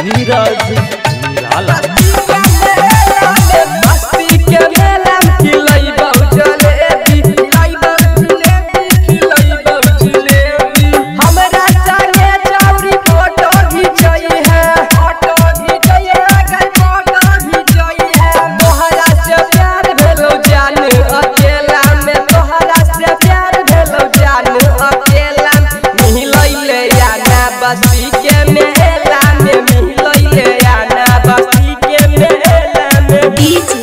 नीरज निराला। मस्ती के मेला खिलैबौ जलेबी, खिलैबौ जलेबी, खिलैबौ जलेबी। हमरा संगे चौरी फोटो घिचै है, फोटो घिचै है, गई फोटो घिचै है। तोहरा से प्यार भेलौ जान अकेला में, तोहरा से प्यार भेलौ जान अकेला। मिलैले आना बस्ती के मेला में, मिलैले आना बस्ती के मेला में। डीजे